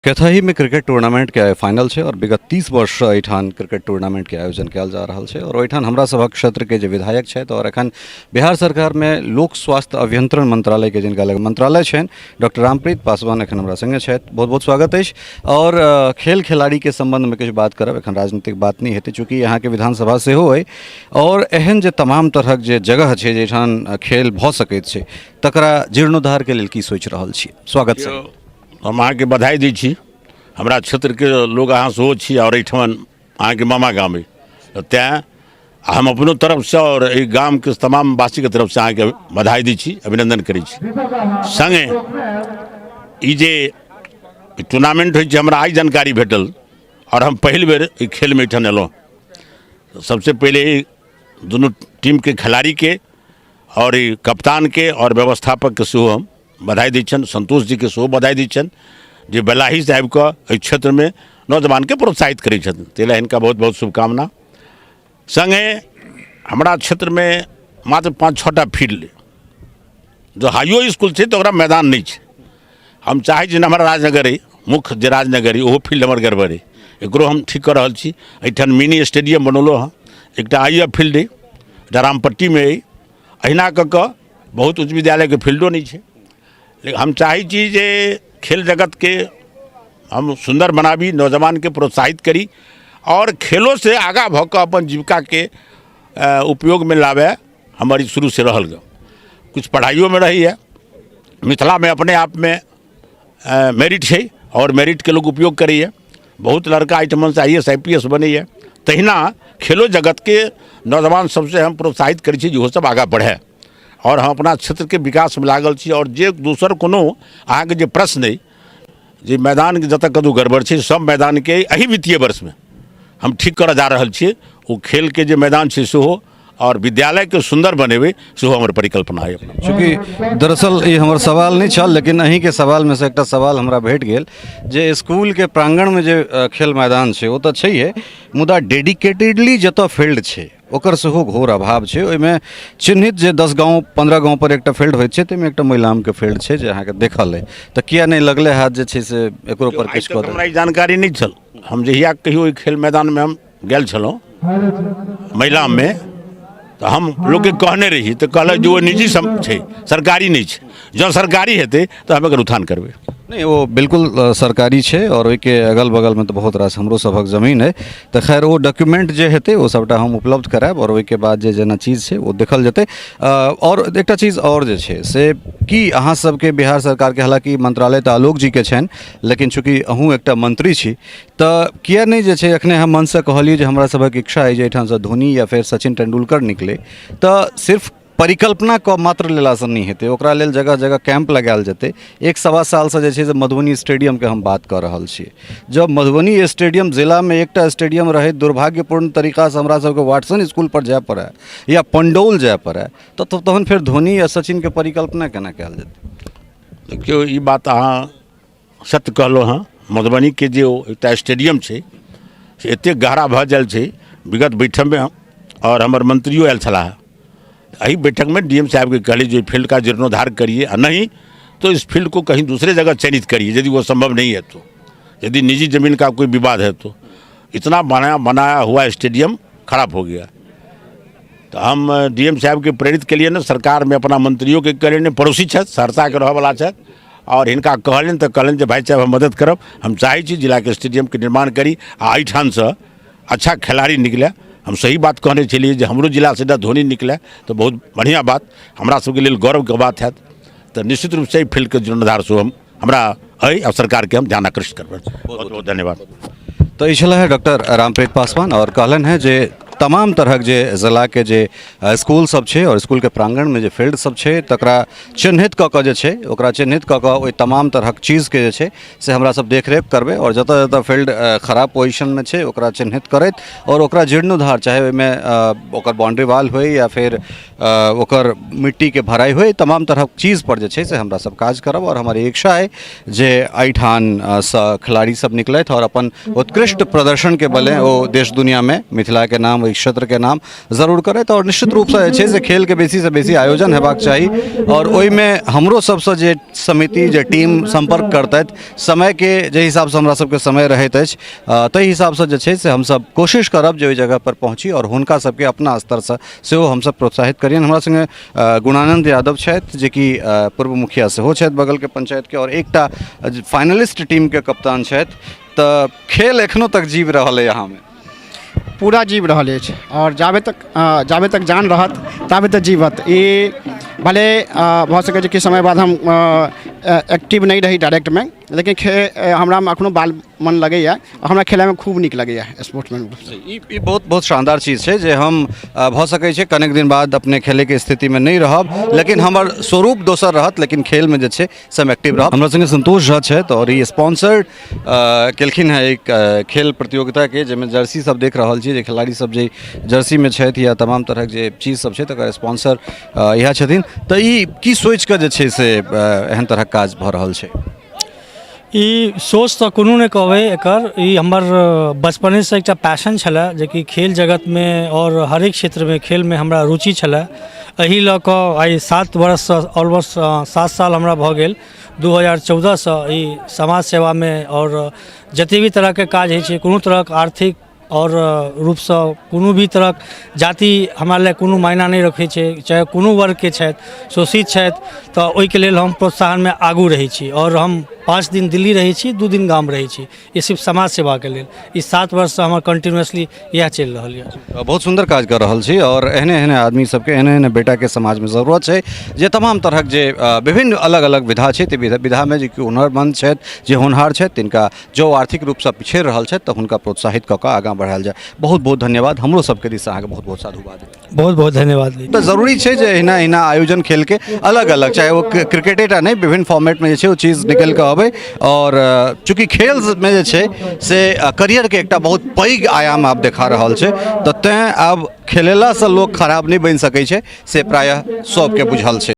कैथहीमे cricket टूर्नामेंटके आइ final छै आओर विगत 30 वर्षसँ एहिठाम क्रिकेट टूर्नामेंटके आयोजन कयल जा रहल छै आओर ओहिठाम हमरा सभक क्षेत्रके जे विधायक छथि आओर एखन बिहार सरकारमे लोक स्वास्थ्य अभियंत्रण मंत्रालयके जिनका लग मंत्रालय छनि, डॉक्टर रामप्रीत पासवान एखन हमरा सङ्गे छथि। बहुत बहुत स्वागत अछि। आओर खेल खेलाड़ीके सम्बन्धमे किछु बात करब, एखन राजनीतिक बात नहि हेतै, चूँकि अहाँके विधानसभा सेहो अइ आओर एहन जे तमाम तरहक जे जगह छै जाहिठाम खेल भऽ सकैत छै, तकरा जीर्णोद्धारके लेल की सोचि रहल छी? स्वागत सर। हम अहाँके बधाई दै छी। हमरा क्षेत्रके लोक अहाँ सेहो छी आओर एहिठमन अहाँके मामा गाम अइ, तऽ तैँ हम अपनो तरफसँ आओर एहि गामके तमाम वासीके तरफसँ अहाँके बधाई दै छी, अभिनन्दन करै छी। सङ्गे ई जे टूर्नामेंट होइ छै, हमरा आइ जानकारी भेटल आओर हम पहिल बेर एहि खेलमे एहिठाम एलहुँ। सबसँ पहिले ई दुनू टीमके खेलाड़ीके आओर ई कप्तानके आओर व्यवस्थापकके सेहो हम बधाई दै छियनि। संतोष जीके सेहो बधाई दै छियनि जे बेलाहीसँ आबि कऽ एहि क्षेत्रमे नौजवानके प्रोत्साहित करै छथिन, ताहि लए हिनका बहुत बहुत शुभकामना। सङ्गे हमरा क्षेत्रमे मात्र 5-6 टा फील्ड, जो हाइओ इसकुल छै तऽ ओकरा मैदान नहि छै। हम चाहै छी ने हमरा राजनगर अइ, मुख्य जे राजनगर अइ, ओहो फील्ड हमर गड़बड़ अइ, एकरो हम ठीक कऽ रहल छी। एहिठाम मिनी स्टेडियम बनौलहुँ हँ, एकटा I F field अइ, एकटा रामपट्टीमे अइ। अहिना कऽ कऽ बहुत उच्च विद्यालयके फील्डो नहि छै, लेकिन हम चाहै छी जे खेल जगतके हम सुन्दर बनाबी, नौजवानके प्रोत्साहित करी आओर खेलोसँ आगाँ भऽ कऽ अपन जीविकाके उपयोगमे लाबै। हमर ई शुरूसँ रहल गऽ, किछु पढ़ाइयोमे रहैए। मिथिलामे अपने आपमे मेरिट छै आओर मेरिटके लोक उपयोग करैए। बहुत लड़का एहिठमनसँ I S I P S बनैए। तहिना खेलो जगतके नौजवान सबसँ हम प्रोत्साहित करै छी जे ओहोसब आगाँ बढ़ै आओर हम अपना क्षेत्रके विकासमे लागल छी। आओर जे दोसर कोनो अहाँके जे प्रश्न अइ जे मैदानके जतऽ कतहु गड़बड़ छै, सब मैदानके एहि वित्तीय वर्षमे हम ठीक करऽ जा रहल छियै। ओ खेलके जे मैदान छै सेहो आओर विद्यालयके सुन्दर बनेबै, सेहो हमर परिकल्पना अइ। चूँकि दरअसल ई हमर सवाल नहि छल, लेकिन अहीँके सवालमे से एकटा सवाल हमरा भेट गेल जे इसकुलके प्राङ्गणमे जे खेल मैदान छै ओ तऽ छैहे, मुदा डेडिकेटेडली जतऽ फील्ड छै ओकर सेहो घोर अभाव छै। ओहिमे चिन्हित जे 10 गाँव 15 गाँव पर एकटा फील्ड होइत छै, ताहिमे एकटा महिलामके फील्ड छै जे अहाँके देखल अइ, तऽ किया नहि लगले हैत जे छै से एकरो पर किछु कऽ? हमरा ई जानकारी नहि छल। हम जहिया कहियो ओहि खेल मैदानमे हम गेल छलहुँ महिलामे, तऽ हम लोकके कहने रही तऽ कहलक जे ओ निजी छै, सरकारी नहि छै। जँ सरकारी हेतै तऽ हम एकर उत्थान करबै। नहि, ओ बिल्कुल सरकारी छै आओर ओहिके अगल बगलमे तऽ बहुत रास हमरो सभक जमीन अइ। तऽ खैर, ओ डॉक्यूमेंट जे हेतै ओ सभटा हम उपलब्ध करायब आओर ओहिके बाद जे जेना चीज छै ओ देखल जेतै। आओर एकटा चीज आओर जे छै से कि अहाँ सबके बिहार सरकारके, हालाँकि मंत्रालय तऽ आलोक जीके छनि, लेकिन चूँकि अहूँ एकटा मंत्री छी तऽ किए नहि जे छै, एखने हम मनसँ कहलियै जे हमरा सभक इच्छा अइ जे एहिठामसँ धोनी या फेर सचिन तेंदुलकर निकलै, तऽ सिर्फ परिकल्पना कऽ मात्र लेलासँ नहि हेतै, ओकरा लेल जगह जगह कैम्प लगायल जेतै। 1.25 सालसँ जे छै से मधुबनी स्टेडियमके हम बात कऽ रहल छी। जब मधुबनी स्टेडियम जिलामे एकटा स्टेडियम रहै, दुर्भाग्यपूर्ण तरीकासँ हमरा सबके वाटसन इसकुलपर जाय पड़य या पंडौल जाय पड़य, तऽ तहन फेर धोनी या सचिनके परिकल्पना केना कयल जेतै? देखियौ, ई बात अहाँ सत्य कहलहुँ हँ। मधुबनीके जे ओ एकटा स्टेडियम छै से एतेक गहरा भऽ गेल छै। विगत बैठकमे हम आओर हमर मंत्रियो आयल छलाह। एहि बैठकमे डी एम साहबके कहलियै जे फील्ड का जीर्णोद्धार करिए आ नहीं तो इस फील्ड को कहीं दूसरे जगह चयनित करिए, यदि वो संभव नहीं है तो, यदि निजी जमीन का कोई विवाद है तो। इतना बनाया बनाया हुआ स्टेडियम खराब हो गया, तऽ हम डी एम साहबके प्रेरित केलियै ने, सरकारमे अपना मंत्रियोके कहलियनि, पड़ोसी छथि, सहरसाके रहऽवला छथि, आओर हिनका कहलनि तऽ कहलनि जे भाइ साहब, हम मदद करब। हम चाहै छी जिलाके स्टेडियमके निर्माण करी आ एहिठामसँ अच्छा खेलाड़ी निकलै। हम सही बात कहने छलियै जे हमरो जिलासँ एकटा धोनी निकलै तऽ बहुत बढ़िआँ बात, हमरा सबके लेल गौरवके बात हैत। तऽ निश्चित रूपसँ एहि फील्डके जीर्णोद्धार सेहो हम हमरा अइ आ सरकारके हम ध्यान आकृष्ट करबै। बहुत बहुत धन्यवाद। तऽ ई छलै है डॉक्टर रामप्रीत पासवान आओर कहलनि हेँ जे तमाम तरहक जे जिलाके जे स्कूल सब छै आओर स्कूलके प्राङ्गणमे जे फील्ड सब छै, तकरा चिन्हित कऽ कऽ जे छै, ओकरा चिन्हित कऽ कऽ ओहि तमाम तरहक चीजके जे छै से हमरा सब देखरेख करबै आओर जतऽ जतऽ फील्ड खराब पोजिशनमे छै ओकरा चिन्हित करैत आओर ओकरा जीर्णोद्धार, चाहे ओहिमे ओकर बाउंड्री वाल होइ या फेर ओकर मिट्टीके भराइ होइ, तमाम तरहक चीजपर जे छै से हमरा सब काज करब। आओर हमर इच्छा अइ जे एहिठामसँ खिलाड़ी सब निकलथि आओर अपन उत्कृष्ट प्रदर्शनके बले ओ देश दुनिआमे मिथिलाके नाम ओहि क्षेत्रके नाम जरूर करथि। आओर निश्चित रूपसँ जे छै से खेलके बेसीसँ बेसी आयोजन हेबाक चाही आओर ओहिमे हमरो सबसँ जे समिति जे टीम सम्पर्क करतथि, समयके जाहि हिसाबसँ हमरा सबके समय रहैत अछि ताहि हिसाबसँ जे छै से हमसब कोशिश करब जे ओहि जगहपर पहुँची आओर हुनका सबके अपना स्तरसँ सेहो हमसब प्रोत्साहित करियनि। हमरा सङ्गे गुणानन्द यादव छथि जेकि पूर्व मुखिया सेहो छथि बगलके पञ्चायतके आओर एकटा फाइनलिस्ट टीमके कप्तान छथि। तऽ खेल एखनो तक जीव रहल अइ अहाँमे? पूरा जीव रहल अछि आओर जाबे तक जान रहत ताबे तक जीवत। ई भले भऽ सकै छै किछु समय बाद हम एक्टिव नहि रही डायरेक्टमे, लेकिन हमरामे एखनो बाल मन लगैए, हमरा खेलाइमे खूब नीक लगैए स्पोर्ट्समैन। ई बहुत बहुत शानदार चीज छै जे हम भऽ सकै छै कनेक दिन बाद अपने खेलैके स्थितिमे नहि रहब, लेकिन हमर स्वरूप दोसर रहत, लेकिन खेलमे जे छै से हम एक्टिव रहब। हमरा सङ्गे संतोष झा छथि आओर ई स्पॉन्सर्ड केलखिन हेँ एक खेल प्रतियोगिताके, जाहिमे जर्सी सब देख रहल छी जे खिलाड़ी सब जे जर्सीमे छथि या तमाम तरहक जे चीज सब छै तकर स्पॉन्सर इएह छथिन। तऽ ई की सोचिकऽ जे छै से एहन तरहक काज भऽ रहल छै? ई सोच तऽ कोनो नहि कहबै एकर, ई हमर बचपनेसँ एकटा पैशन छलए जेकि खेल जगतमे आओर हरेक क्षेत्रमे खेलमे हमरा रुचि छलए। एहि लऽ कऽ आइ 7 वर्षसँ ऑलमोस्ट 7 साल हमरा भऽ गेल, 2014सँ ई समाज सेवामे आओर जते भी तरहके काज होइ छै, कोनो तरहक आर्थिक आओर रूपसँ कोनो भी तरहक जाति हमरा लए कोनो मायना नहि रखै छै, चाहे कोनो वर्गके छथि, शोषित छथि, तऽ ओहिके लेल हम प्रोत्साहनमे आगू रहै छी। आओर हम 5 दिन दिल्ली रहै छी, 2 दिन गाम रहै छी, ई सिर्फ समाज सेवाके लेल। ई 7 वर्षसँ हमर कन्टिन्यूसली इएह चलि रहल यऽ। बहुत सुन्दर काज कऽ रहल छी आओर एहने एहने आदमी सबके, एहने एहने बेटाके समाजमे जरूरत छै जे तमाम तरहक जे विभिन्न अलग अलग विधा छै, ताहि विधामे जे कि हुनरमन्द छथि, जे होनहार छथि, तिनका जँ आर्थिक रूपसँ पिछड़ि रहल छथि तऽ हुनका प्रोत्साहित कऽ कऽ आगाँ बढ़ायल जाय। बहुत बहुत धन्यवाद, हमरो सबके दिससँ अहाँके बहुत बहुत साधुवाद। बहुत बहुत धन्यवाद। तऽ जरूरी छै जे एहिना एहिना आयोजन खेलके अलग अलग, चाहे ओ क्रिकेटे टा नहि, विभिन्न फॉर्मेटमे जे छै ओ चीज निकलि कऽ अबै। आओर चूँकि खेलमे जे छै से करियरके एकटा बहुत पैघ आयाम आब देखा रहल छै, तऽ तैँ आब खेलेलासँ लोक खराब नहि बनि सकै छै से प्रायः सबके बुझल छै।